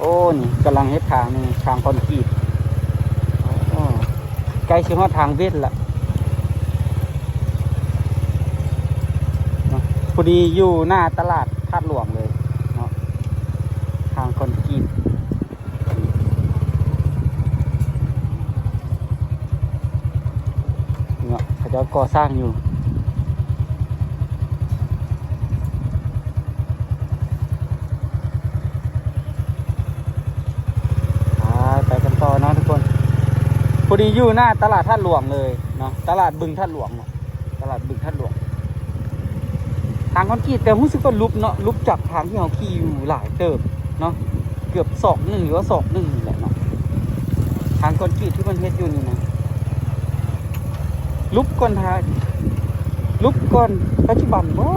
ໂອ້ ນີ້ກຳລັງເຮັດທາງນີ້ ທາງຄອນກຣີດ. ໂອ້ ໃກ້ຊິຮອດທາງເວັດລະເນາະ. ພໍດີຢູ່ໜ້າຕະຫຼາດທາດຫຼວງເລີຍເນາະ ທາງຄອນກຣີດ. ເນາະ ເຂົາເຈົ້າກໍ່ສ້າງຢູ່. ໄປ ໄປກັນຕໍ່ເນາະທຸກຄົນ. ພໍດີຢູ່ໜ້າຕະຫຼາດທາດຫຼວງເລີຍເນາະ ຕະຫຼາດບຶງທາດຫຼວງເນາະ ຕະຫຼາດບຶງທາດຫຼວງ. ທາງຄອນກຣີດ ແຕ່ຮູ້ສຶກວ່າຫຼຸບເນາະ ຫຼຸບຈາກທາງທີ່ເຮົາຂີ່ຢູ່ຫຼາຍເຕີບເນາະ ເກືອບສອກໜຶ່ງ ຫຼືວ່າສອກໜຶ່ງນີ້ແຫຼະເນາະ. ທາງຄອນກຣີດທີ່ເພິ່ນເຮັດຢູ່ນີ້ນະ ຫຼຸບກ່ອນທາງ ຫຼຸບກ່ອນປັດຈຸບັນບໍ່